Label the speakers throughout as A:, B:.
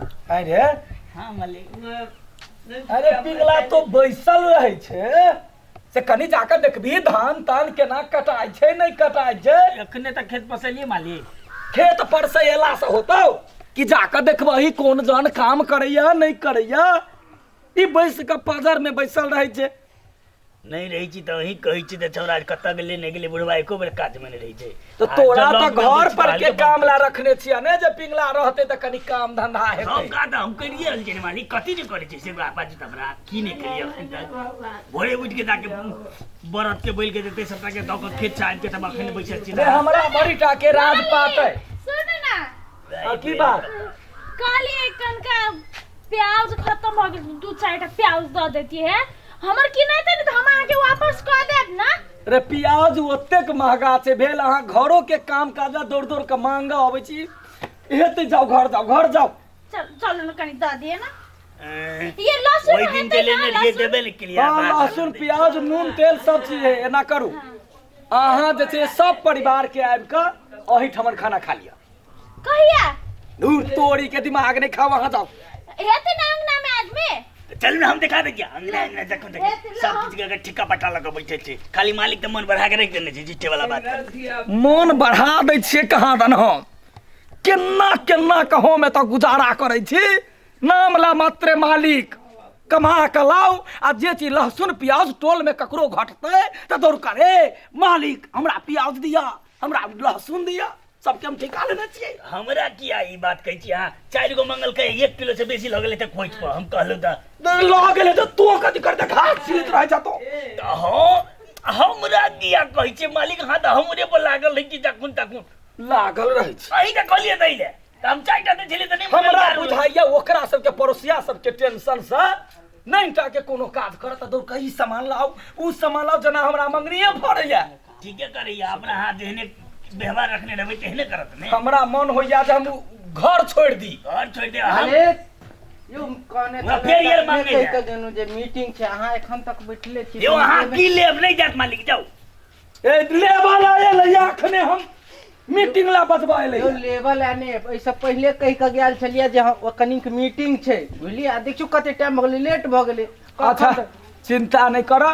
A: अरे।
B: हाँ मालिक।
A: अरे पिंगला तो बैसल रहै छै से कनि जाकऽ देखबही धान तान केना कटाइ छै नहि कटाइ छै।
B: एखने तऽ खेत पर से एलियै मालिक।
A: खेत पर से एला से होतौ कि जाकऽ देखबही कोन जन काम करैया नहि करैया। ई बैस कऽ पजर में बैसल रहै छै।
B: नहि रहै छी तऽ अहीं कहै छी तऽ छौड़ा कतऽ गेलै नहि गेलै, बुढ़वा एको बेर काजमे नहि रहै छै।
A: तऽ
B: आ
A: तोरा
B: जँ
A: तऽ
B: लगमे अबै
A: घर
B: छी
A: पर
B: तऽ
A: के
B: हल्के
A: काम
B: बंद
A: ला
B: करै छी।
A: रखने छियै ने, जे पिंगला रहतै तऽ कनि काम धंधा
B: सब
A: हेतै।
B: काज तऽ हम करिए रहल छियै ने मालिक, कथी नहि करै छियै से बाजू तऽ हमरा की नहि केलियै अखन तक। भोरे उठि के जाके बरद के बैल के देतै सबटा के दऽ कऽ खेत से आबि के तब अखन बैसल छी।
A: रे हमरा बड़ी टा के राज पात है।
C: सुन ना।
A: आ, की बात?
C: कहलियै कनका प्याज खत्म भऽ गेल, दू चारिटा प्याज दऽ देती है। हमर की नहि तऽ हम अहाँके वापस कऽ देब ना।
A: रे प्याज ओतेक महगा छै भेल, अहाँ घरो के काम काज दौड़ दौड़ के मांगऽ अबै छी। हेतै, जाउ घर जाउ, घर जाउ।
C: चल चलू ने, कनि दऽ दिअ ना। ये लहसुन
B: ओहि दिन
C: हेतै
B: जे लेने
C: ना,
B: रहियै
C: लहसुन?
B: देबे नहि केलियै।
A: हँ, लहसुन प्याज नून तेल सब चीज है। एना करू, अहाँ जे छै सब परिवार के आबि कऽ एहिठामन खाना खा लिअ।
C: कहिया?
A: दूर तोरी के दिमाग नहीं खाओ, वहां जाओ।
C: हेतै ना अंगना में आदमी?
B: चल ना, हम दिखा दै छियै अंगना अंगना देखो देखो
C: हेतै ना,
B: सब
C: हम-
B: किछु के अगर ठिक्का पट्टा लऽ कऽ बैठे छै। खाली मालिक तऽ मन बढ़ा के राखि देने छै, झिट्टे वाला बात कर।
A: मोन बढ़ा दै छियै कहाँ दन। हम केना केना कऽ हम एतऽ गुजारा करै छी। नाम ला मात्रे मालिक कमा कऽ लाउ आ जे चीज लहसुन प्याज टोल में ककरो घटतै तऽ दौड़ करे मालिक हमरा प्याज दिअ, हमरा लहसुन दिअ। सबके हम ठिका लेने छियै।
B: हमरा किया ई बात कहै छी अहाँ? 4 गो मंगलकै, 1 किलो से बेसी लऽ गेलै तऽ खोइच पर हम कहलहुँ तऽ
A: लऽ गेलै तऽ तू कथी करतै? घास छिलैत रहै छ तू।
B: तऽ हँ, हमरा किया कहै छियै मालिक? हाँ तऽ हमरे पर लागल रहै छी तखुन तखुन
A: लागल रहै छी।
B: अहीं तऽ कहलियै दै लए तऽ हम 4टा दै छलियै तऽ नहि
A: हमरा
B: मंगलकै।
A: बुझाइया ओकरा सबके पड़ोसिया सबके टेंशन से नहि टा के कोनो काज करत तऽ दौड़ कऽ ई सामान लाउ ऊ सामान लाउ, जेना हमरा मंगनीये फड़ैया।
B: ठीके करैया, अपना हाथ जेहने व्यवहार रखने रहबै तेहने करत ने।
A: हमरा मन होइया जे हम घर छोड़ि दी।
B: घर छोड़ि दे हम।
D: मालिक यौ, कहने
B: हमरा फेर यार मांगे
D: कहि
B: जाय।
D: कऽ गेलहुँ जे मीटिंग छै, अहाँ एखन तक बैठले छी।
B: यौ अहाँ की लेब? नहि जायत मालिक, जाउ।
A: ए लेबा ला एलैया, अखने हम मीटिंग ला बजबा एलैया।
D: यौ लेबल आ नहि, एहिसँ पहिले कहि कऽ गेल छलियै जे हम कनिक मीटिंग छै, बुझलियै? आ देखियौ कते टाइम भऽ गेलै, लेट भऽ गेलै। कखन
A: अच्छा
D: तक?
A: चिंता नहि कर,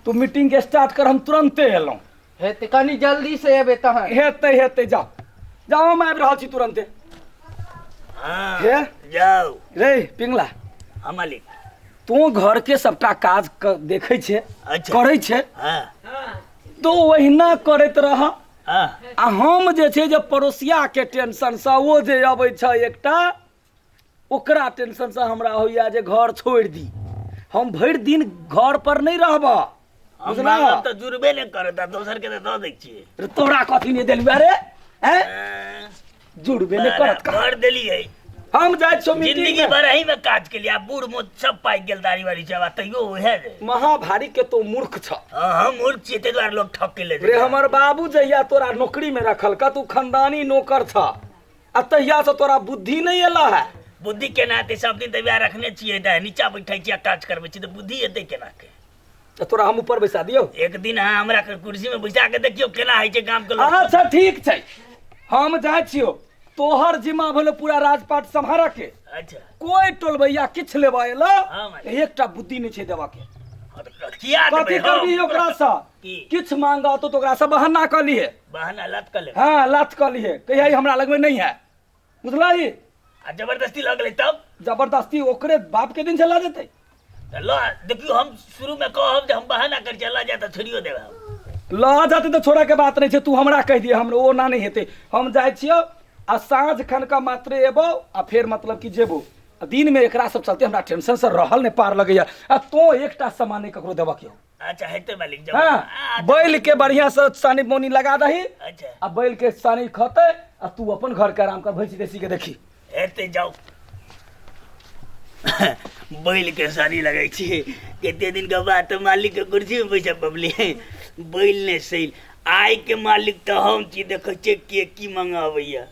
A: तू मीटिंग के स्टार्ट कर, हम तुरंते एलहुँ।
D: हेतै कनि जल्दी से एबै तहन।
A: हेतै हेतै, जाउ जाउ, हम आबि रहल छी तुरंते।
B: हाँ
A: हे?
B: जाउ।
A: रे पिंगला।
B: हाँ मालिक।
A: तू घर के सबटा काज देखै छे।
B: अच्छा।
A: करै छे।
B: हाँ।
A: तो ओहिना करैत रह।
B: हाँ।
A: आ हम जे छै जे पड़ोसिया के टेंशन से ओ जे अबै छै एकटा, ओकरा टेंशन से हमरा होइया जे घर छोड़ि दी। हम भरि दिन घर पर नहि रहब।
B: हम
A: बुझलह?
B: मांगब तऽ जुड़बे नहि करत आ दोसर के तऽ दऽ दै छियै।
A: रे तोरा कथी नहि देलु रे? हैं? जुड़बे नहि करत कहाँ?
B: भर देलियै।
A: हम जाइ छियौ मीटिंग
B: जिंदगी
A: में।
B: भर एही में काज केलियै, आब बूढ़ मोट सब पाकि गेल, दाढ़ी वाड़ी सब, आ तैयो उएह रे।
A: महाभारी के तो मूर्ख छ।
B: हाँ, हम मूर्ख छियै ताहि दुआरे लोग ठक के ले
A: रे हमर बाबू जहिया तोरा नौकरी में रखलका तू खानदानी नौकर छ, आ तहिया से तोरा बुद्धि नहि एला है।
B: बुद्धि केना एतै? सब दिन तऽ वएह रखने छियै, तऽ नीचा बैठै छियै आ काज करबै छियै तऽ बुद्धि एतै केना के?
A: तऽ तोरा हम ऊपर बैसा दियौ?
B: एक दिन अहाँ हमरा के कुर्सी में बैसा के देखियौ केना होइ छै गाम के लोक।
A: अच्छा ठीक छै, हम जाइ छियौ। तोहर जिम्मा भेलो पूरा राजपाट सम्हारऽ के।
B: अच्छा।
A: कोई टोलबैया किछु लेबऽ एलो
B: हाँ, मालिक।
A: एकटा बुद्धि नहि छै देबऽ के।
B: हाँ, तऽ किया देबै
A: कथी
B: हम?
A: करबी ओकरासँ?
B: की?
A: किछु मांगऽ तो ओकरासँ बहाना कऽ लिहे।
B: बहाना लत कऽ लेबै।
A: हाँ लात कऽ लिहे, कहिया ई हमरा लगमे नहि है, बुझलही?
B: आ जबरदस्ती लऽ गेलै तब?
A: जबरदस्ती ओकरे बाप के दिन चला जेतै।
B: तऽ लऽ देखियौ, हम शुरू में कहब जे हम बहाना कर छियै, लऽ जाय तऽ छोड़ियो देब हम।
A: लऽ जेतै तऽ छोड़ऽ के बात नहि छै, तू हमरा कहि दिह, हमरा ओना नहि हेतै। हम जाइ छियौ आ साँझ खनका मात्रे एबौ आ फेर मतलब कि जेबौ। आ दिन में एकरा सब चलते हमरा टेंशन से रहल नहि पार लगैया। आ तों एकटा सामान नहि ककरो देबऽ के हौ।
B: अच्छा हेतै मालिक, जब
A: हाँ, बैल के बढ़िया से सानी बोनी लगा दही।
B: अच्छा।
A: आ बैल के सानी खते आ तू अपन घर के आराम कर, भैंसी देसी के देखी।
B: हेतै, जाउ। बैल के सानी लगै छी, कते दिन के बाद तऽ मालिक के कुर्सी में बैसा पबली। बैल ने सैल, आइ के मालिक तऽ हम छी, देखै छियै के की मंगाबैया।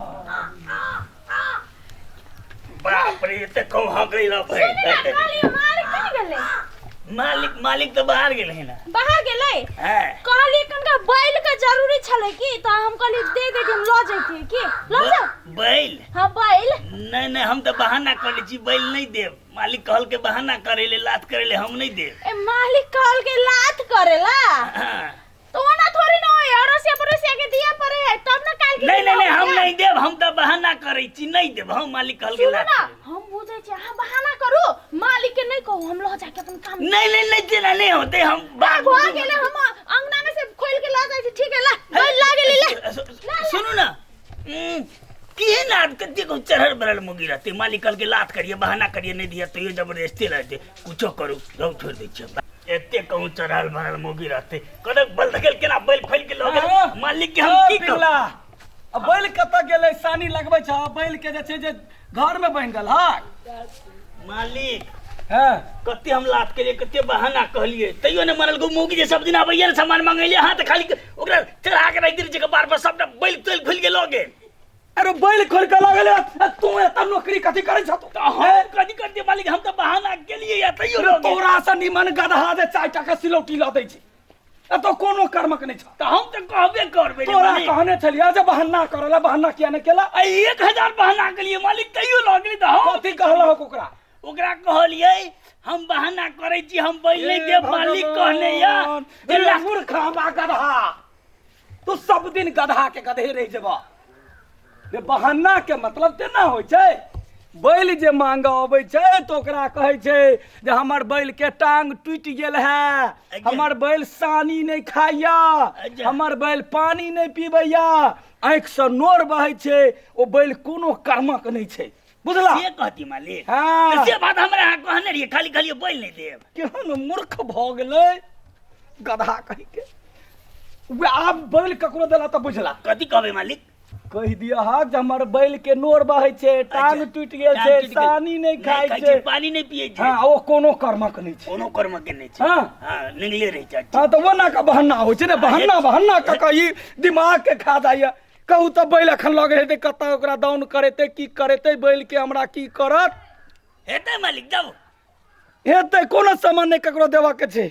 B: बाप रे, एते कम हकै ल भाई।
C: सुन ना, कहलियै मालिक कहाँ गेलै?
B: मालिक मालिक तऽ बाहर गेल है ना।
C: बाहर गेलै?
B: हाँ।
C: कहलियै कनका बैल के जरूरी छलै की, तऽ हम कहलियै दे दे हम लऽ जैतियै की। लऽ जाउ।
B: बैल?
C: हाँ बैल।
B: नहीं नहीं, हम तऽ बहाना कर लै छी, बैल नहीं देब। मालिक कहल के बहाना करे ले, लात करे ले, हम नहीं देब।
C: ए मालिक कहल के लात करेला?
B: हाँ।
C: तो ओना थोड़ी ना होय, अड़ोसिया पड़ोसिया के दिया पड़े है तब ना काल के
B: नहीं नहीं
C: दिन
B: नहीं, हम
C: होइया।
B: नहीं देब, हम तऽ बहाना करै छी, नहीं देब हम। मालिक कहल के
C: सुनू
B: लात
C: ना,
B: करे ले।
C: हम बुझै छी अहाँ बहाना करू, मालिक के नहीं कहू, हम लऽ जाके अपन काम।
B: नहीं नहीं नहीं, तेना नहीं होते, हम बाग
C: भऽ गेलै, हम अंगना में से खोल के लऽ जाइ छी। ठीक है, ला बैल ला गेली ला।
B: सुनू ना, की ना कते को चढ़ल बरल मुगी रहते, मालिक कहल के लात करिए, बहाना करिए, नहीं दिया तैयो जबरदस्ती रहते, कुछो करू रौ छोड़ दै छियै। एते कहूँ चढ़ल भरल मोगी रहते, कनक बल धकेल केना बैल खोल के लऽ गेल।
A: हाँ।
B: मालिक के हम की कहू?
A: पिंगला, आ बैल कतऽ गेलै? सानी लगबै छ बैल के जे छै जे घर में बनि गेल हक।
B: मालिक
A: हँ।
B: कते हम लात केलिए, कते बहाना कहलिए, तैयो ने मनल। गो मौगी जे सब दिन आबैया ने सामान मंगैलिए, हाथ खाली ओकरा चढ़ा के राखि देने छै बार पर, सबटा बैल तैल खोल के लऽ गेल।
A: अरे बैल खोल के लऽ गेलै, आ तू एतऽ नौकरी कथी करै छ तू?
B: तऽ हम कथी करतियै मालिक, हम तऽ बहाना केलिए या तैयो
A: अरे
B: लऽ गेल।
A: तोरा से निमन गदहा जे 4 टाका सिलौटी लऽ दै छै, एतऽ कोनो कर्मक नहि छ।
B: तऽ हम तऽ कहबे करबै रे
A: तोरा
B: मालिक।
A: कहने छलियै जे बहाना करऽ ला, बहाना किया नहि केला?
B: आ 1000 बहाना केलिए मालिक, तैयो लऽ गेलै। तऽ हम
A: कथी कहलहक ओकरा?
B: ओकरा कहलियै हम बहाना करै छी, हम बैल नहि देब, मालिक कहने या जे
A: रे मूर्ख, हम आ गदहा, तू सब दिन गदहा के गधे रहि जेबह रे। बहाना के मतलब तेना होइ छै, बैल जे मांग अबै छै तऽ ओकरा कहै छै जे हमर बैल के टांग टूटि गेल है, हमर बैल सानी नहि खाइया, हमर बैल पानी नहि पीबैया, आँखिसँ नोर बहै छै, ओ बैल कोनो कर्मक नहि छै, बुझला?
B: से कहती मालिक?
A: हाँ।
B: तऽ से बात हमरा अहाँ कहने रहियै, खाली कहलियै बैल नहि देब।
A: केहन मूर्ख भऽ गेलै गधा कहि के। उएह आब बैल ककरो देला तऽ बुझला।
B: कथी कहबै मालिक?
A: कहि दिअ हक जे हमर बैल के नोर बहै छै, टांग टूटि गेल
B: टांग
A: छै,
B: टूटि गेल।
A: सानी नहि खाइ छै,
B: पानी नहि पियै छै।
A: हँ, ओ कोनो कर्मक नहि छै।
B: कोनो कर्म के नहि छै।
A: हाँ।
B: हाँ, निगले रहै छै।
A: हँ, तऽ ओना के बहाना होइ छै ने, बहाना बहाना कऽ कऽ ई दिमाग के खा जाइए। कहू तऽ बैल एखन लग हेतै कतऽ, ओकरा दाउन करेतै की करेतै बैल के, हमरा की करत?
B: हेतै मालिक, जाउ।
A: हेतै, कोनो सामान नहि ककरो देबऽ के छै।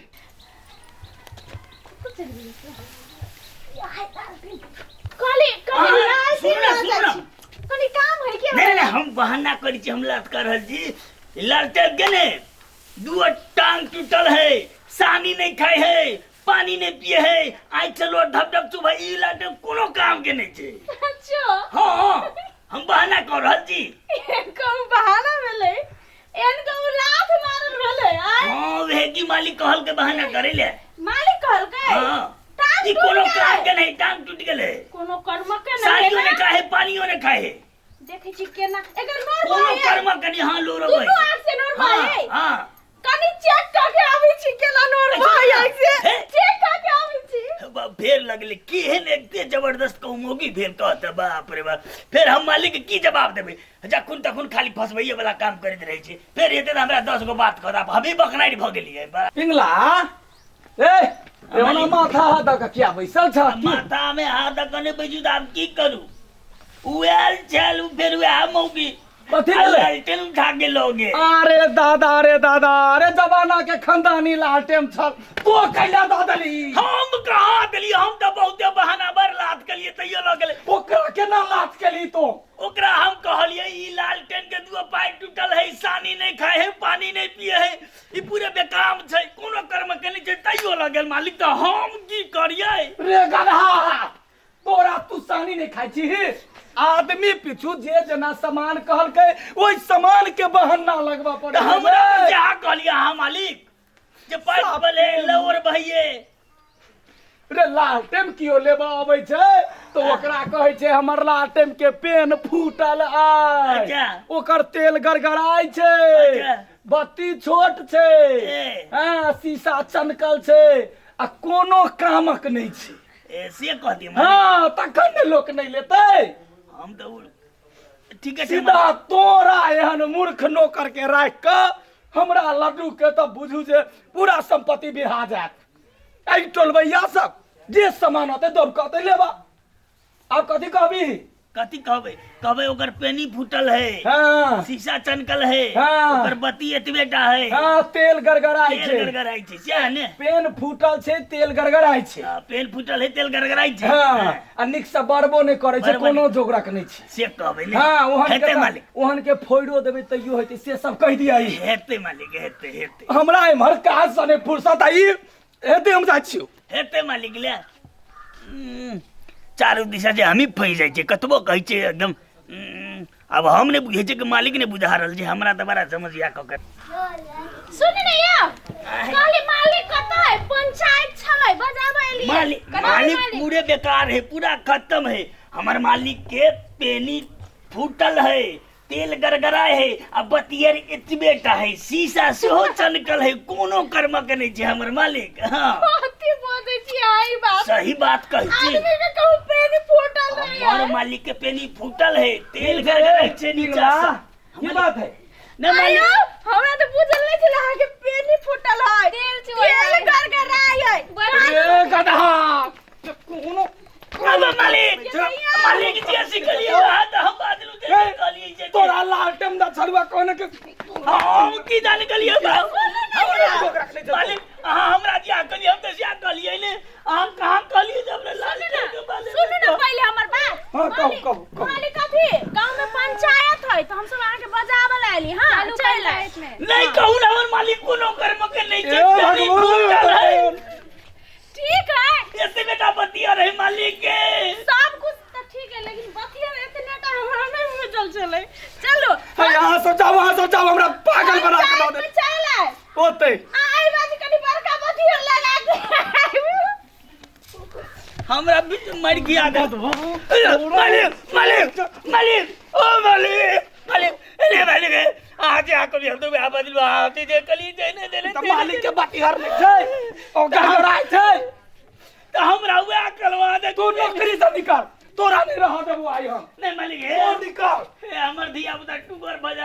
C: कहली कहली
B: हाँ,
C: लाल
B: सुन ना,
C: लऽ
B: सुन
C: जाइ
B: ना।
C: छी। कनी काम है की?
B: नहीं नहीं, हम बहाना करै छी, हम लात कर रहल छी। लालटेन के ने दुओ टांग टूटल है, सानी नहीं खाए है, पानी नहीं पिए है, आइ चलो ढप ढप चुभ, ई लालटेन कोनो काम के नहीं छै।
C: अच्छा।
B: हाँ हाँ, हम बहाना कर रहल छी।
C: कहूँ बहाना भेलै, एहन कहूँ लाथ मारल भेलै आय?
B: हाँ, वेगी मालिक कहल के बहाना करे ले।
C: मालिक कहलकै?
B: हाँ।
C: टांग
B: ई
C: टूट
B: कोनो
C: गेलै।
B: काम के नहीं, टांग टूट गेलै,
C: कोनो कर्म के नहीं
B: सानियो
C: है
B: ने
C: ना?
B: खाए है, पानियो ने खाए है।
C: देखै छी केना एकर नोर
B: कोनो
C: बहैया।
B: कर्म के नहीं। हाँ, लोरो
C: दुनू आँख से नोर
B: हाँ
C: बहै।
B: हाँ।
C: कनी चेक कऽ के आबै छी केना नोर
B: अच्छा,
C: बहैया से।
B: हे।
C: चेक कऽ के आबै छी।
B: फेर लगले केहन एते जबरदस्त कहूँ मौगी भेल कहत। बाप रे बाप, फेर हम मालिक के की जवाब देबै? जखन तखन खाली फसबैये वाला काम करैत रहै छै। फेर हेतै तऽ हमरा 10 गो बात कहत। आब हमही बकनारि भऽ गेलियै बा।
A: पिंगला ए, एना माथा हाथ दऽ कऽ किया बैसल छ की?
B: माथा मे हाथ दऽ कऽ नहि बैसू तऽ आब की करू? उ आयल छल, उ फेर वएह मौगी।
A: कथी
B: आ
A: भेलै?
B: लालटेन उठा के लऽ गेल।
A: अरे दादा रे दादा, अरे जमाना के खानदानी लालटेम छल, तो कैला दऽ देली?
B: हम कहाँ देलियै? हम तऽ बहुते बहाना बड़ लात केलियै, तैयो लऽ गेलै।
A: ओकरा केना लात केली तो?
B: ओकरा हम कहलियै ई लालटेन के दुओ पाइ टूटल है, सानी नहीं खाए है, पानी नहीं पिए है, ई पूरे बेकाम छै, कोनो कर्म के नहीं छै, तैयो लऽ गेल मालिक, तऽ हम की करियै?
A: रे गदहा, तोरा तू सानी नहीं खाइ छी? आदमी पीछू जे जेना सामान कहलकै ओहि सामान के बहाना लगबऽ पड़ै
B: तऽ हमरा
A: छै।
B: जहाँ कहलियै अहाँ मालिक जे पाइ
A: साफ
B: बले लौर भइये।
A: रे लालटेम कियो लेबऽ अबै छै तऽ ओकरा कहै छै हमर लालटेम के पेन फूटल आय,
B: अच्छा।
A: ओकर तेल गड़गड़ाइ छै,
B: अच्छा।
A: बत्ती छोट छै,
B: ए।
A: हँ, शीशा चनकल छै आ कोनो कामक नहि छै।
B: ए से कह दियै मालिक?
A: हँ, तखन ने लोक नहि लेतै।
B: हम तऽ ठीके छै
A: सीधा
B: मालिक।
A: तोरा एहन मूर्ख नौकर के राखि कऽ हमरा लड्डू के तऽ बुझू जे पूरा संपत्ति बिहा जायत। एहि टोलबैया सब जे सामान होतै दौड़ कऽ अतै लेबा। आब कथी कहबी?
B: कथी कहबै? कहबै ओकर पेनी फूटल है,
A: हाँ
B: शीशा चनकल है,
A: हाँ।
B: ओकर बत्ती एतबे टा है,
A: हाँ, तेल गड़गड़ाइ
B: तेल
A: छै।
B: गड़गड़ाइ छै, सएह ने?
A: पेन फूटल छै, तेल गड़गड़ाइ छै।
B: हाँ, पेन फूटल है, तेल गड़गड़ाइ छै।
A: हाँ, आ नीक से बरबो नहि करै छै,
B: बरबो
A: कोनो जोगरक नहि छै।
B: से कहबै ने?
A: हाँ, ओहन के
B: हेतै मालिक।
A: ओहन के फोड़ो देबै तैयो हेतै, से सब कहि दिया।
B: हेतै मालिक, हेतै हेतै।
A: हमरा एम्हर काज से नहि फुर्सत आ ई हेतै, हम जाइ छियौ।
B: हेतै मालिक। ले चारू दिशा जे हमही फँसि जाइ छियै, कतबो कहै छियै एकदम। आब हम नहि बुझै छियै कि मालिक नहि बुझा रहल छै, हमरा तऽ बड़ा समस्या कऽ के।
C: सुन ने यौ, कहली मालिक कतऽ है? पंचायत छलै, बजाबै एलियै।
B: मालिक
C: कतऽ है?
B: मालिक पूरे बेकार है, पूरा खत्म है। हमर मालिक के पेनी फूटल है, तेल गड़गड़ाय है आ बतियर एतबे टा है, शीशा सेहो चनकल है, कोनो कर्मक नहि छै हमर मालिक। हाँ,
C: कथी बजै छी आई बाप?
B: सही बात कहै छी।
C: आदमी के कहू पेनी फूटल नहीं
B: हमर
C: है।
B: मालिक के पेनी फूटल है, तेल गड़गड़ाय छै नीचा से।
A: ये बात है।
B: नहि मालिक,
C: आयो, हमरा तऽ बुझल नहि छलै अहाँके पेनी फूटल है, तेल तेल गड़गड़ाय है।
A: रे गधा, कोनो
B: अब मालिक, मालिक जे सिखलियै वएह तऽ हम बाजलू जे
A: ए,
B: कहलियै जे
A: तोरा लालटेम दा छड़ुआ कहने के
B: हम की जान गेलियै बाबू?
A: हमरा
B: मालिक, अहाँ हमरा जिया कहलियै, हम तऽ सएह कहलियै ने। अहाँ कहाँ कहलियै जे हमरा लाल के बारे में?
C: सुनू ने पहिले हमर बात।
A: हाँ, कहू,
C: मालिक-
A: कहू, कहू।
C: मालिक, कथी गांव में पंचायत है तऽ हमसब अहाँके बजाबऽ ला एली। हाँ, चलि आयल।
B: नहि कहू ने, हमर मालिक कोनो कर्म के नहि छै,
A: ए
B: पेनी फूटल है।
A: भगवान,
C: ठीक है।
B: एते बेटा बतिया रहे मालिक के।
C: सब कुछ तऽ ठीक है, लेकिन बतिया एतने टा हमरा नहि बुझल छलै। चलू।
A: है, अहाँ सब जाओ, अहाँ सब जाओ, हमरा पागल बना के दऽ
C: पंचायत
A: दे
C: में चलि आयल।
A: ओते
C: आ एहि बाजी कनि बड़का बतिया लगा के आबू।
B: हमरा बीच मर गया मालिक, मालिक, मालिक, ओ मालिक, मालिक, अरे मालिक, आज आ कभी हम तो आ बदलू आते जे कली जे ने देले।
A: तऽ मालिक के बतिहर नहि छै, ओ गड़गड़ाइ छै।
B: त हमरा उहे करवा दे।
A: तू नौकरी से निकल, तोरा नहीं रह देबो आइ हम।
B: नहीं मालिक,
A: तू निकल।
B: हे हमर धिया पुता टुगर बजा।